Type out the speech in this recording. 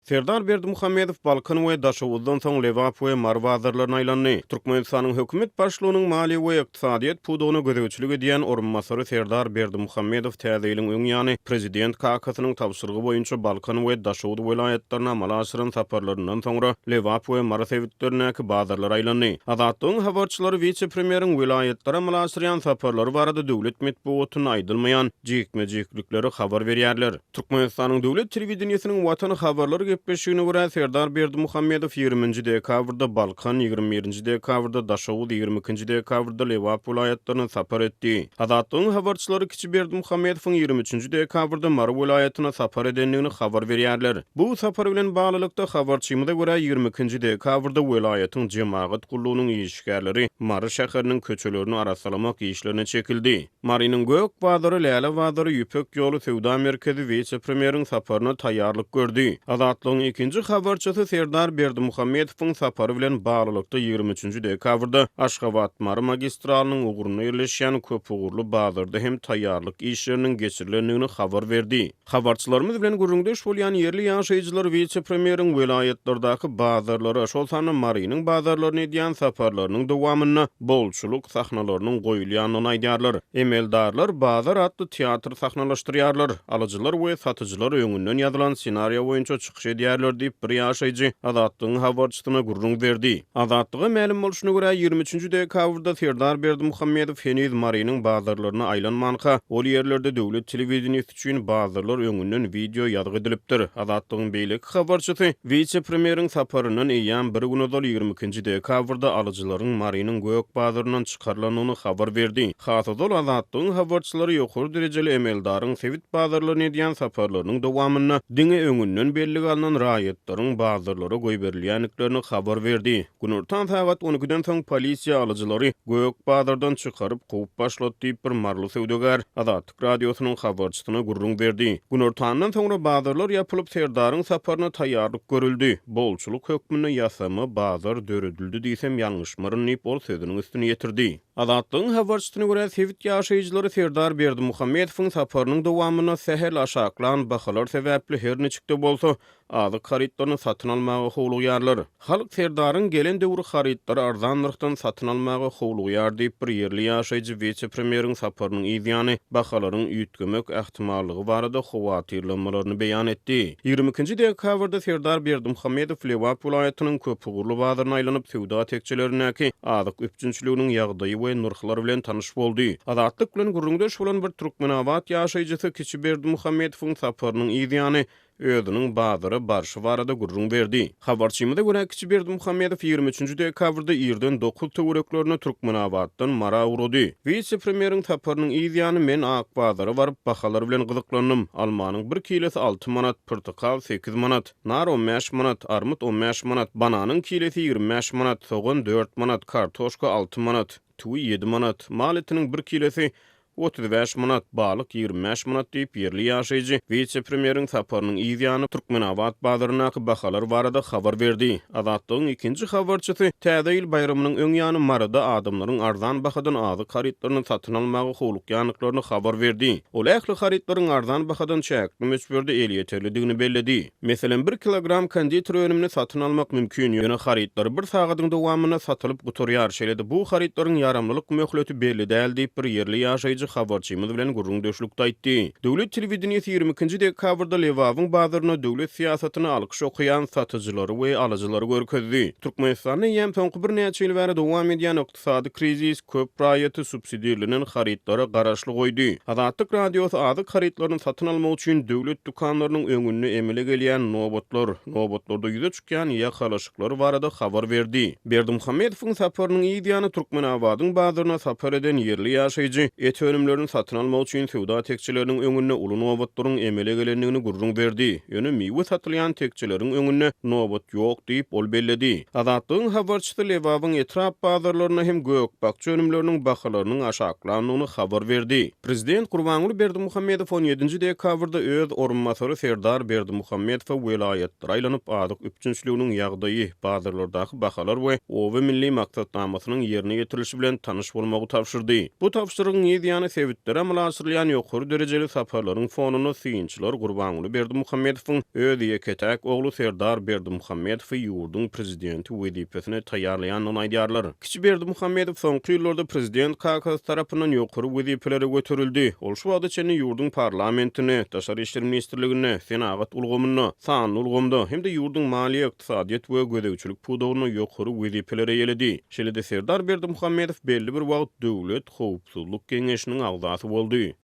Serdar Berdimuhamedow Balkan we Daşoguzdan soň Lebap we Mary bazarlaryna aýlandy. Türkmenistanyň hökümet başlygynyň maliýe we ykdysadyýet pudagyna gözegçilik edýän orunbasary Serdar Berdimuhamedow Täze ýylyň öň ýany prezident kakasynyň tabşyrygy boýunça Balkan we Daşoguz welaýatlaryna amala aşyran saparlaryndan soňra Lebap we Mary sebitlerindäki bazarlara aýlandy. Azatlygyň habarçylary wise-premýeriň welaýatlara amala aşyrýan saparlary barada döwlet metbugatynda aýdylmaýan jikme-jiklikleri habar berýärler. Türkmenistanyň döwlet telewideniýesiniň Watan habarlar gepleşigine görä, Serdar Berdimuhamedow ýigriminji dekabrda Balkan, 21-nji dekabrda Daşoguz, 22-nji dekabrda Lebap welaýatlaryna sapar etdi. Azatlygyň habarçylary kiçi Berdimuhamedowyň 23-nji dekabrda Mary welaýatyna sapar edendigini habar berýärler. Bu sapar bilen baglylykda, habarçymyza görä, 22-nji dekabrda welaýatyň jemagat gullugynyň işgärleri Mary şäheriniň köçelerini arassalamak işlerine çekildi. Marynyň Gök bazary, Läle bazary, Ýüpek ýoly söwda merkezi wise-premýeriň saparyna taýýarlyk gördi. Azatlygyň ikinji habarçysy Serdar Berdimuhamedowyň sapary bilen baglylykda 23-nji dekabrda Aşgabat-Mary magistralynyň ugrunda ýerleşýän köpugurly bazarda hem taýýarlyk işleriniň geçirilendigini habar berdi. Habarçylarymyz bilen gürrüňdeş bolýan ýerli ýaşaýjylar wise-premýeriň welaýatlardaky bazarlara, şol sanda Marynyň bazarlaryna edýän saparlarynyň dowamynda bolçulyk sahnalarynyň goýulýandygyny aýdýarlar. Emeldarlar Bazar atly teatr sahnalaşdyrýarlar, alyjylar we satyjylar öňünden ýazylan ssenariýa boýunça çykyş edýärler diýip, bir ýaşaýjy Azatlygyň habarçysyna gürrüň berdi. Azatlyga mälim bolşuna görä, 23-nji dekabrda Serdar Berdimuhamedow heniz Marynyň bazarlaryna aýlanmanka, ol ýerlerde döwlet telewideniýesi üçin bazarlar öňünden wideo ýazgy edilipdir. Azatlygyň beýleki habarçysy wise-premýeriň saparyndan eýýäm bir gün ozal, 22-nji dekabrda alyjylaryň Marynyň gök bazaryndan çykarylandygyny habar berdi. Has ozal Azatlygyň habarçylary ýokary derejeli emeldaryň sebit bazarlaryna edýän saparlarynyň dowamynda diňe öňünden bellige alnan raýatlaryň bazarlara goýberilýändiklerini habar berdi. Günortan sagat on ikiden soň polisiýa alyjylary gök bazardan çykaryp kowup başlady diýip, bir maryly söwdagär Azatlyk Radiosynyň habarçysyna gürrüň berdi. Günortandan soňra bazarlar ýapylyp, Serdaryň saparyna taýýarlyk görüldi. Bolçulyk hökmünde ýasama bazar döredildi diýsem ýalňyşmaryn diýip, ol sözüniň üstüni ýetirdi. Azatlygyň habarçysyna görä, sebit ýaşaýjylary Serdar Berdimuhamedowyň saparynyň dowamynda sähel aşaklan bahalar sebäpli her niçik-de bolsa, azyk harytlaryny satyn almaga howlugýarlar. Halk Serdaryň gelen döwri harytlary arzan nyrhdan satyn almaga howlugýar diýip, bir ýerli ýaşaýjy wise-premýeriň saparynyň yzýany bahalaryň üýtgemek ähtimallygy barada howatyrlanmalaryny beýan etdi. 22-nji dekabrda Serdar Berdimuhamedow Lebap welaýatynyň köpugurly bazaryna aýlanyp, söwda tekjelerindäki azyk üpjünçiliginiň ýagdaýy we nyrhlary bilen tanyş boldy. Azatlyk bilen gürrüňdeş bolan bir türkmenabat ýaşaýjysy kiçi Berdimuhamedowyň saparynyň yzýany özüniň bazara barşy barada gürrüň berdi. Habarçymyza görä, kiçi Berdimuhamedow 23-nji dekabrda irden dokuz töwereklerinde Türkmenabatdan Mara ugrady. Wise-premýeriň saparynyň yz ýany men ak bazara baryp, bahalar bilen gyzyklandym. Almanyň bir kilesi alty manat, pyrtykal sekiz manat, nar on bäş manat, armyt on bäş manat, bananyň kilesi 25 manat, sogan dört manat, kartoşka alty manat, tüwi ýedi manat, mal etiniň bir kilesi 35 manat, balyk 25 manat diýip, ýerli ýaşaýjy wise-premýeriň saparynyň yz ýany Türkmenabat bazaryndaky bahalar barada habar berdi. Azatlygyň ikinji habarçysy Täze ýyl baýramynyň öň ýany Maryda adamlaryň arzan bahadan azyk harytlaryny satyn almaga howlukýandyklaryny habar berdi. Ol ähli harytlaryň arzan bahadan çäkli möçberde elýeterlidigini belledi. Meselem, bir kilogram konditer önümini satyn almak mümkin, ýöne harytlar bir sagadyň dowamynda satylyp gutarýar, şeýle-de bu harytlaryň ýaramlylyk möhleti belli däl diýip, bir ýerli ýaşaýjy habarçymyz bilen gürrüňdeşlikde aýtdy. Döwlet telewideniýesi 22-nji dekabrda Lebabyň bazarynda döwlet syýasatyna alkyş okaýan satyjylary we alyjylary görkezdi. Türkmenistanda eýýäm soňky birnäçe ýyl bäri dowam edýän Ykdysady krizis köp raýaty subsidirlenen harytlara garaşly goýdy. Azatlyk Radiosy azyk harytlaryny satyn almak üçin döwlet dükanlarynyň öňünde emele gelýän nobatlar, nobatlarda ýüze çykýan ýakalaşyklar barada habar berdi. Berdimuhamedowyň saparynyň yz ýany Türkmenabadyň bazaryna sapar eden ýerli ýaşaýjy et önümlerini satyn almak üçin söwda tekjeleriniň öňünde uly nobatlaryň emele gelendigini gürrüň berdi. Ýöne miwe satylýan tekjeleriň öňünde nobat ýok diýip, ol belledi. Azatlygyň habarçysy Lebabyň etrap bazarlarynda hem gök-bakja önümleriniň bahalarynyň aşaklandygyny habar berdi. Prezident Gurbanguly Berdimuhamedow on ýedinji dekabrda öz orunbasary Serdar Berdimuhamedowa welaýatlara aýlanyp, azyk üpjünçiliginiň ýagdaýy, bazarlardaky bahalar we Oba milli maksatnamasynyň ýerine ýetirilişi bilen tanyş bolmagy tabşyrdy. Bu tabşyrygyň yz ýany. Türkmenistana sebitlere amala aşyrylýan ýokary derejeli saparlaryň fonunda synçylar Gurbanguly Berdimuhamedowyň öz ýeke-täk ogly Serdar Berdimuhamedowy ýurduň prezidenti wezipesine taýýarlaýandygyny aýdýarlar. Kiçi Berdimuhamedow soňky ýyllarda prezident kakasy tarapyndan ýokary wezipelere göterildi. Ol şu wagta çenli ýurduň parlamentinde, Daşary işler ministrliginde, senagat ulgamynda, sanly ulgamda hem-de ýurduň maliýe, ykdysadyýet we gözegçilik pudagynda ýokary wezipeleri eýeledi. Şeýle-de Serdar Berdimuhamedow belli bir wagt Döwlet howpsuzlyk geňeşiniň agzasy boldy.